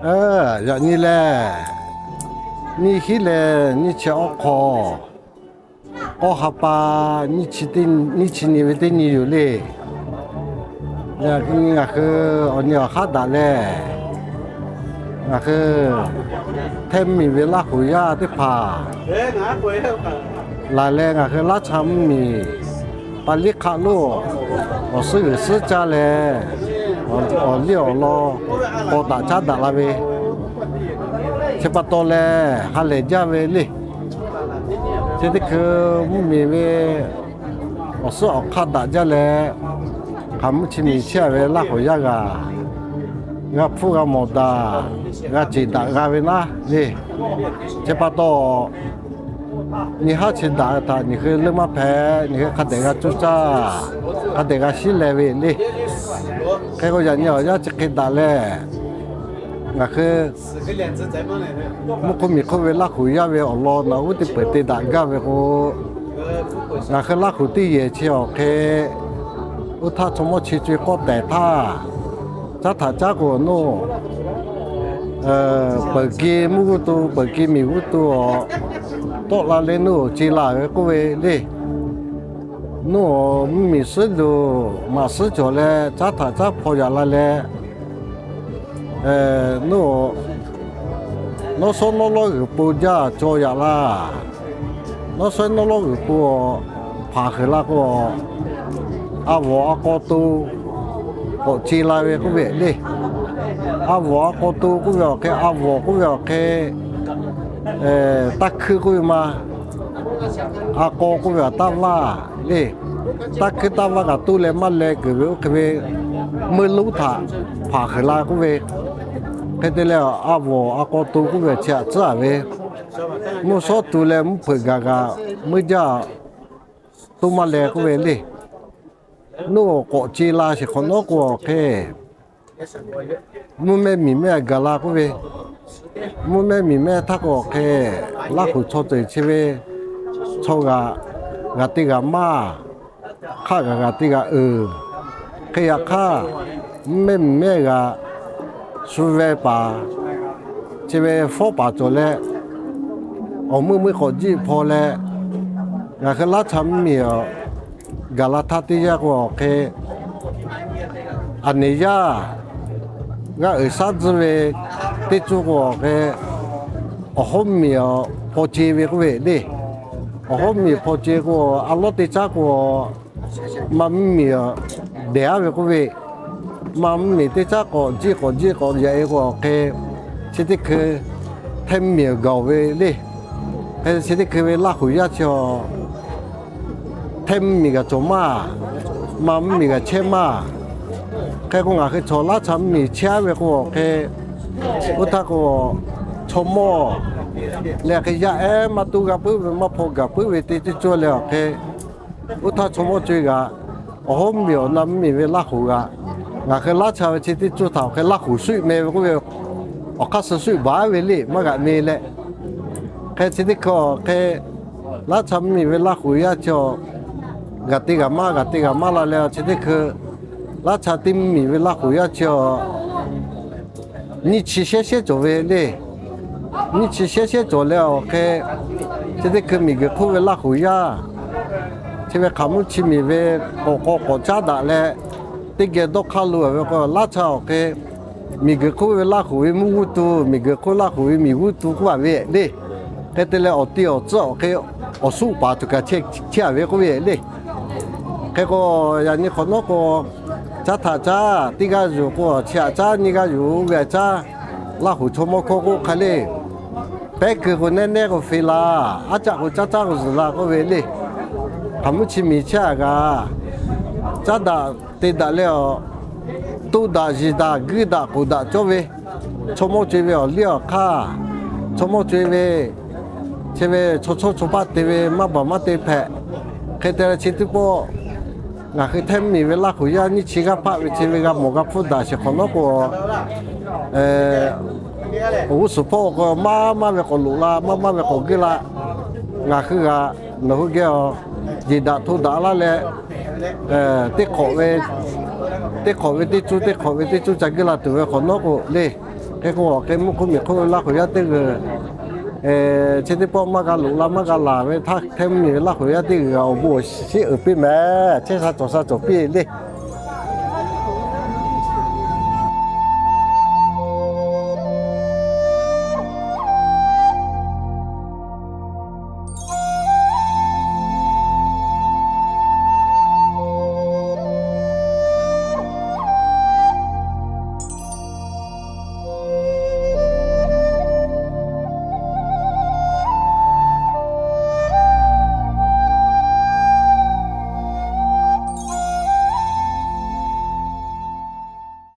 Aˬ, yaꞈ nyi lehˬ, nyiˇ hinˉ leh nyiˇ chi awˬ hk'aw, k'awˇ ha pa nyiˇ chi nyi ve teˇ nyi yoˬ le. Yaꞈ nyi ngaˬ hui awˬ nyi awˬ haˉ daꞈ leh, ngaˬ hui hteˇ miˬ ve Laˇ huˍ yaˇ teˇ hpaˍ laˬ leh ngaˬ hui Laˇ cha mvuhˇ miˬ pa liˇ hk'aˆ lo awˬ suhˉ g'uiˬ suhˉ caˇ leh, awˬ liˇ awˬ lawn k'aw daꞈ caˉ daꞈ la ve chi pa taw leh ha lehˬ jaˇ ve le. Chi teˇ hkui mvuhˇ miˬ ve awˬ suhˉ awˬ hk'aˇ daꞈ jaˇ leh, hk'aˬ mvuhˇ chi miˬ chehˇ ve Laˇ huˍ yaˇ g'aˇ g'a hpfuhˇ g'a mawˬ daꞈ, g'a ceˬ daꞈ g'a ve naˉ le. Chi pa taw, nyi haˉ chi daꞈ htaꞈ nyi hui leuˇ maˇ hpehꞈ, nyi hui hk'a dehꞈ g'a cuˇ caˇ, hk'a dehꞈ g'a shiˉ leh ve le. Hk'e k'o, yaꞈ nyi awˬ yanˇ chi hk'e daꞈ leh, ngaˬ hui mvuhˇ hk'oˆ miˬ hk'oˆ ve Laˇ huˍ yaˇ ve awˬ lawn naꞈ uˉ teˇ peuˬ te daꞈ gaˇ ve k'o, ngaˬ hui Laˇ huˍ teˇ yehˬ chi awˬ hk'e oˇ htaˇ chaw mawˇ chi co-e k'awˇ tehˍ htaˇ, caˉ htaꞈ caˉ k'o, nawˬ peuˬ ke mvuhˇ g'uˇ tu, peuˬ ke miˬ g'uˇ tu awˬ tawˆ la leh nawˬ ce la ve k'oˆ ve le. Nawˬ mvuhˇ miˬ suhˉ loˬ maꞈ suhˉ cawˬ leh caˉ htaꞈ caˉ hpaw yaꞈ la leh, nawˬ nawˉ shawˉ nawˉ lawˉ g'uiˬ po jaˇ cawˬ yaꞈ laˇ. Nawˉ shawˉ nawˉ lawˉ g'uiˬ po hpanˍ heuˬ la k'o, a vawˬ a k'aw to k'awꞈ ce la ve k'oˆ ve le. A vawˬ a k'aw to k'oˆ ve awˬ hk'e, a vawˬ k'oˆ ve awˬ hk'e, taˇ hkuiˇ k'oˆ ve ma, a k'aw k'oˆ ve awˬ taˇ vaˇ le. Taˇ hkuiˇ taˇ vaˇ kaꞈ toˇ leh maˇ leh keunˍ ve oˇ hk'e ve meuˇ lonˉ htaꞈ hpanˍ heuˬ la k'oˆ ve. Hk'e te leh, a vawˬ a k'aw to k'oˆ ve chi htaꞈ tcuhˉ a ve, mvuhˇ shawˉ tu leh mvuhˇ hpeuꞈ gaˬ g'aꞈ meuˇ jaˇ, toˇ maˇ leh k'oˆ ve le. Nawˬ k'awꞈ ce la sheˍ hk'awꞈ nawˉ k'o awˬ hk'e, mvuhˇ mehˇ miˬ mehˇ gaˬ la k'oˆ ve, mvuhˇ mehˇ miˬ mehˇ htaˇ k'o awˬ hk'e, Laˇ huˍ chaw ceuˬ chi ve chaw g'aꞈ g'aꞈ te g'aꞈ maˇ, hk'aˆ g'aꞈ g'aꞈ te g'aꞈ uiˍ. Hk'e yaꞈ hk'aˇ, mvuhˇ mehˇ miˬ mehˇ g'aꞈ shu ve paˍ chi ve fawˉ paˍ cawˬ leh, awˬ meuˇ meuˇ k'awꞈ jiˆ hpaw leh, ngaˬ hui Laˇ cha mvuhˇ miˬ gaˬ la htaˇ teˇ yanˇ k'o awˬ hk'e, aˬ neˍ yaˇ g'aˇ uiˍ shaˉ tcuhˇ ve teˇ cuˇ k'o awˬ hk'e, awˬ hawˉ miˬ hpaw ce ve k'oˆ ve le. Awˬ hawˉ miˬ hpaw ce k'o, a lawˉ teˇ caˉ k'o, maˇ mvuhˇ miˬ dehˬ aˉ ve k'oˆ ve, maˇ mvuhˇ miˬ teˇ caˉ k'awꞈ jiˆ k'awꞈ jiˆ k'awꞈ yaꞈ e k'o awˬ hk'e, chi teˇ hkui hteˇ mvuhˇ miˬ gaˬ ve le. Hk'e chi teˇ hkui ve Laˇ huˍ yaˇ chi a, hteˇ mvuhˇ miˬ g'a cawˬ maˇ, maˇ mvuhˇ miˬ g'a chehˇ maˇ. Hk'e k'o ngaˬ hui chaw Laˇ cha mvuhˇ miˬ chehˇ aˉ ve k'o awˬ hk'e, oˇ htaˇ k'o, chaw mawˇ leh hk'e yaˇ ehˉ maˇ toˇ g'a puiˉ ve maˇ hpaw gaˬ puiˉ ve teˇ cuˇ leh awˬ hk'e, oˇ htaˇ chaw mawˇ co-e g'aꞈ, awˬ hawˉ miˬ awˬ na mvuhˇ miˬ ve Laˇ huˍ g'aꞈ, ngaˬ hui Laˇ cha ve chi teˇ cuˇ htaꞈ awˬ hk'e Laˇ huˍ shuˆ meh ve k'oˆ ve, awˬ hk'aˇ suh shuˆ baˬ ve le maˇ g'aꞈ meh leh. Hk'e chi teˇ hkui awˬ hk'e, Laˇ cha mvuhˇ miˬ ve Laˇ huˍ yaˇ chi a, g'aꞈ te g'aꞈ maˇ g'aꞈ te g'aꞈ maˇ la leh chi teˇ hkui, Laˇ cha teˇ mvuhˇ miˬ ve Laˇ huˍ yaˇ chi a, nyiˇ chi shehˉ shehˉ cawˬ ve le. Nyiˇ chi shehˉ shehˉ cawˬ leh awˬ hk'e, chi teˇ hkui miˬ guiˬ hk'oˆ ve Laˇ huˍ yaˇ chi ve hk'aˬ mvuhˇ chi miˬ ve k'awꞈ k'aw k'awꞈ caˉ daꞈ leh, teˇ geh dawˇ hk'aˇ lo ve k'o Laˇ cha awˬ hk'e, miˬ guiˬ hk'oˆ ve Laˇ huˍ ve mvuhˇ g'uˇ tu, miˬ guiˬ hk'oˆ Laˇ huˍ ve miˬ g'uˇ tu k'oˆ a ve le. Hk'e te leh awˬ ti awˬ tcuhˉ awˬ hk'e, awˬ shuˆ paˍ tuˬ kaꞈ chehˇ a ve k'oˆ ve le. Hk'e k'o, yaꞈ nyi hk'awꞈ nawˉ k'o, caˉ htaꞈ caˉ teˇ g'aˇ yuˬ k'o, chi htaꞈ caˉ nyiˇ g'aˇ yuˬ ve htaꞈ caˉ, Laˇ huˍ chaw mawˇ hkawˇ k'oˆ hk'a le. Pehˉ kuiˬ k'o nehˉ nehˉ k'o fe la, aˉ caˆ k'o caˉ caˉ k'o zuhˬ la k'oˆ ve le. Hk'aˬ mvuhˇ chi miˬ chehˇ a g'a, caˉ daꞈ te daꞈ leh awˬ, toˇ daꞈ yiˬ daꞈ guiˇ daꞈ k'oˍ daꞈ cawˇ ve, chaw mawˇ co-e ve awˬ liˇ awˬ hk'aˇ, chaw mawˇ co-e ve, chi ve chaw chawˇ chaw paˆ te ve maˇ baˬ maˇ te hpehꞈ. Hk'e te leh chi teˇ pawˆ ngaˬ hui hteˇ mvuhˇ miˬ ve Laˇ huˍ yaˇ nyiˇ chi g'aˇ hpaˆ ve chi ve g'a mawˬ g'a hpfuhˇ daꞈ sheˍ hk'awꞈ nawˉ k'o, awˬ g'uˇ suhˍ hpawˇ k'o maˇ maˇ ve k'awꞈ loꞈ la, maˇ maˇ ve k'awꞈ guiˇ la, ngaˬ hui g'a nawˬ hui geh awˬ, yeˬ daꞈ hto daꞈ laˇ leh, teˇ hk'awꞈ ve, teˇ hk'awꞈ ve teˇ cuˇ, teˇ hk'awꞈ ve teˇ cuˇ ca guiˇ la tuˬ ve hk'awꞈ nawˉ k'o le. Hk'e k'o, hk'e mvuhˇ hk'oˆ miˬ hk'oˆ Laˇ huˍ yaˇ teˇ g'uiˬ, chi teˇ pawˆ maˇ g'a loꞈ la maˇ g'a laˬ ve htaˇ, hk'e mvuhˇ miˬ Laˇ huˍ yaˇ teˇ g'uiˬ awˬ bon awˬ shiˉ uiˍ piˇ meh. Chehˇ sha cawˬ sha cawˬ piˇ le.